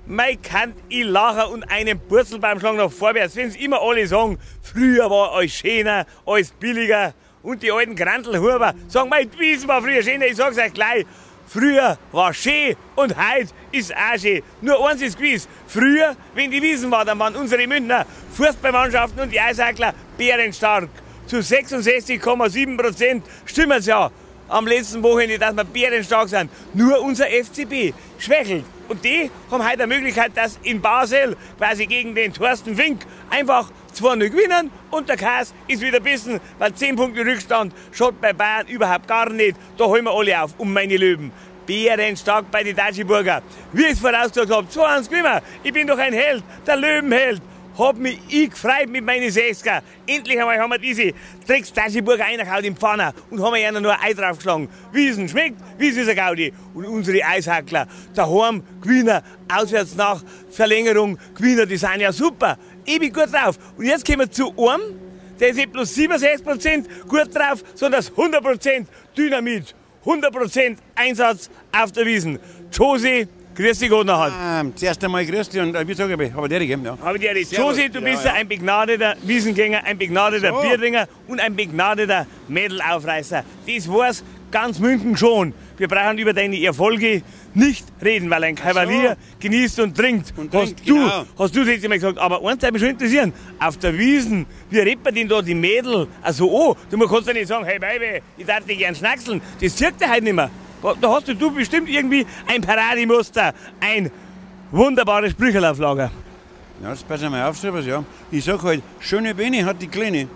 Mei, kann ich lachen und einen Purzelbaum schlagen nach vorwärts, wenn's immer alle sagen, früher war alles schöner, alles billiger. Und die alten Grantelhuber sagen, mei, die Wiesn war früher schöner, ich sag's euch gleich. Früher war schön und heut ist auch schön. Nur eins ist gewiss, früher, wenn die Wiesn war, dann waren unsere Münchner Fußballmannschaften und die Eishackler bärenstark. Zu 66,7% stimmen's ja am letzten Wochenende, dass wir bärenstark sind. Nur unser FCB schwächelt. Und die haben heute die Möglichkeit, dass in Basel quasi gegen den Thorsten Fink einfach 2-0 gewinnen und der Kass ist wieder bissen, weil 10 Punkte Rückstand schaut bei Bayern überhaupt gar nicht. Da holen wir alle auf, um meine Löwen. Bärenstark bei den Datschiburger. Wie ich es vorausgesagt habe, 2-1 gewinnen. Ich bin doch ein Held, der Löwenheld. Hab mich ich gefreut mit meinen 60er. Endlich einmal haben wir diese Drecks Datschiburger reingehauen in die Pfanne und haben ihnen nur ein Ei draufgeschlagen. Wiesen schmeckt, Wiesen ist eine Gaudi. Und unsere Eishackler, daheim Gewinner, auswärts nach Verlängerung, Gewinner, die sind ja super. Ewig gut drauf. Und jetzt kommen wir zu einem, der ist nicht bloß 67% gut drauf, sondern 100% Dynamit, 100% Einsatz auf der Wiesen. Josi, grüß dich Gott nachher. Zuerst einmal grüß dich und wie sag ich, hab ich dir gegeben, ja. Hab ich dir Servus. Josi, du Ja, bist ja. ein begnadeter Wiesengänger, ein begnadeter So. Biertringer und ein begnadeter Mädelaufreißer. Das weiß ganz München schon. Wir brauchen über deine Erfolge nicht reden, weil ein Kavalier genießt und trinkt. Und hast trinkt, du, genau. Hast du das letzte Mal gesagt, aber eins hat mich schon interessieren, auf der Wiesn, wie redet man denn da die Mädel? Also, oh, du kannst ja nicht sagen, hey Baby, ich darf dich gern schnackseln. Das zirkt ja heute nicht mehr. Da hast du bestimmt irgendwie ein Parademuster, ein wunderbares Sprücherl auf Lager. Ja, jetzt pass einmal auf, sowas, ja. Ich sag halt, schöne Beine hat die Kleine,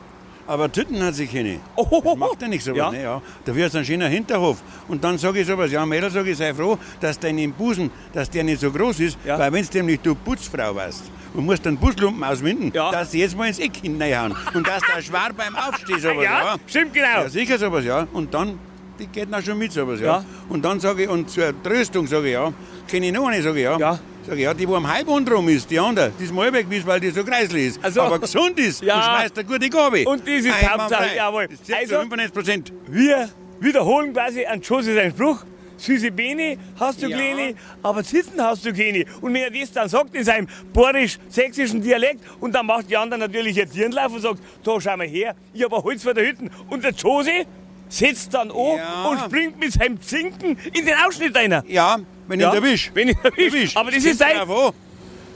aber Titten hat sie keine. Ohohoho. Das macht ja nichts, sowas, Ja. ne, ja. Dafür ist ein schöner Hinterhof. Und dann sag ich sowas, ja, Mädel, sag ich, sei froh, dass dein Busen, dass der nicht so groß ist, Ja. weil wenn's nämlich du Putzfrau warst und musst einen Buslumpen auswinden, Ja. dass sie jetzt mal ins Eck hineinhauen. Und dass der schwer beim Aufstehen sowas, Ja, ja. stimmt genau. Ja, sicher sowas, ja. Und dann, die geht dann schon mit sowas, ja. Ja. Und dann sage ich, und zur Tröstung sage ich, ja, kenne ich noch eine, sage ich, ja. Ja. Sag ich, ja, die, wo am Halbbund rum ist, die andere, die ist mal weg ist, weil die so kreislich ist. Ach so. Aber gesund ist Ja. und schmeißt eine gute Gabe. Und das ist die Einwandfrei. Hauptsache, jawohl. Das ist Also- 95%. Wir wiederholen quasi an Josi seinen Spruch. Süße Beine hast du Ja. kleine, aber Titten hast du keine. Und wenn er das dann sagt in seinem borisch-sächsischen Dialekt und dann macht die anderen natürlich ihr Dirndlauf und sagt, da schau mal her, ich hab ein Holz vor der Hütten. Und der Josi setzt dann an Ja. und springt mit seinem Zinken in den Ausschnitt rein. Ja, wenn Ja, ich ihn erwisch. wenn ich ihn erwisch. Erwisch. Aber das ist dein- Drauf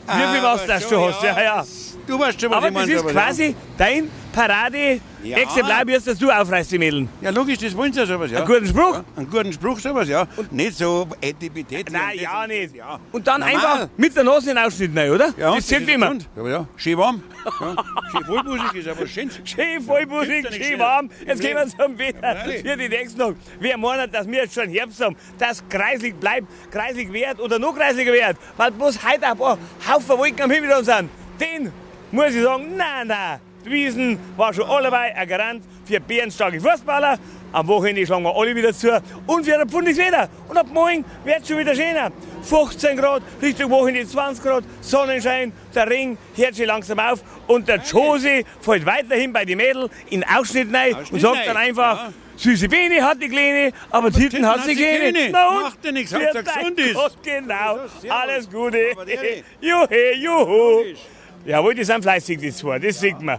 an. Wie viel Aber was das schon, du hast, ja, ja. Du weißt schon, was Aber ich das meine. ist sowas, quasi dein Parade-Exemplar, wie es das du aufreißt, die Mädeln. Ja. Ja, logisch, das wollen sie ja sowas, ja. Einen guten Spruch? Ja, einen guten Spruch, sowas, ja. Nicht so Etipeteti. Nein, und das ja und nicht. das, Ja. Und dann Normal. einfach mit der Nase in den Ausschnitt rein, oder? Ja, das zirkt ist immer. gesund. Aber ja, schön warm. Ja. Schön vollbusig ist aber schön. Schön vollbusig, Gibt ja nichts schön Schöneres. warm. Im Jetzt gehen wir Leben. zum Wetter freilich. für die nächsten Tag. Wer meint, dass wir jetzt schon Herbst haben, dass kreislig bleibt, kreislig wird oder noch kreisliger wird, weil bloß heute ein paar Haufen Wolken am Himmel da sind, den muss ich sagen, nein, nein. Die Wiesen war schon allebei ein Garant für bärenstarke Fußballer. Am Wochenende schlagen wir alle wieder zu und für ein pfundiges Wetter. Und ab morgen wird es schon wieder schöner. 15 Grad, Richtung Wochenende 20 Grad, Sonnenschein, der Ring hört schon langsam auf und der Josi fällt weiterhin bei den Mädel in Ausschnitt rein und Ausschnitt sagt dann rein, einfach, ja. süße Beine hat die Kleine, aber Titten hat sie keine. keine. Na und? Macht ja nichts, Für Hauptsache dein gesund ist. Gott, genau. So, servus. Alles Gute. Aber der- Juhe, juhu. Logisch. Jawohl, die sind fleißig, die zwei, das sieht man.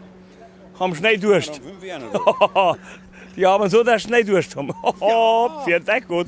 Haben schnell Durst. 5 Jahre. Die haben so, dass sie schnell Durst haben. Ja. Für dich gut.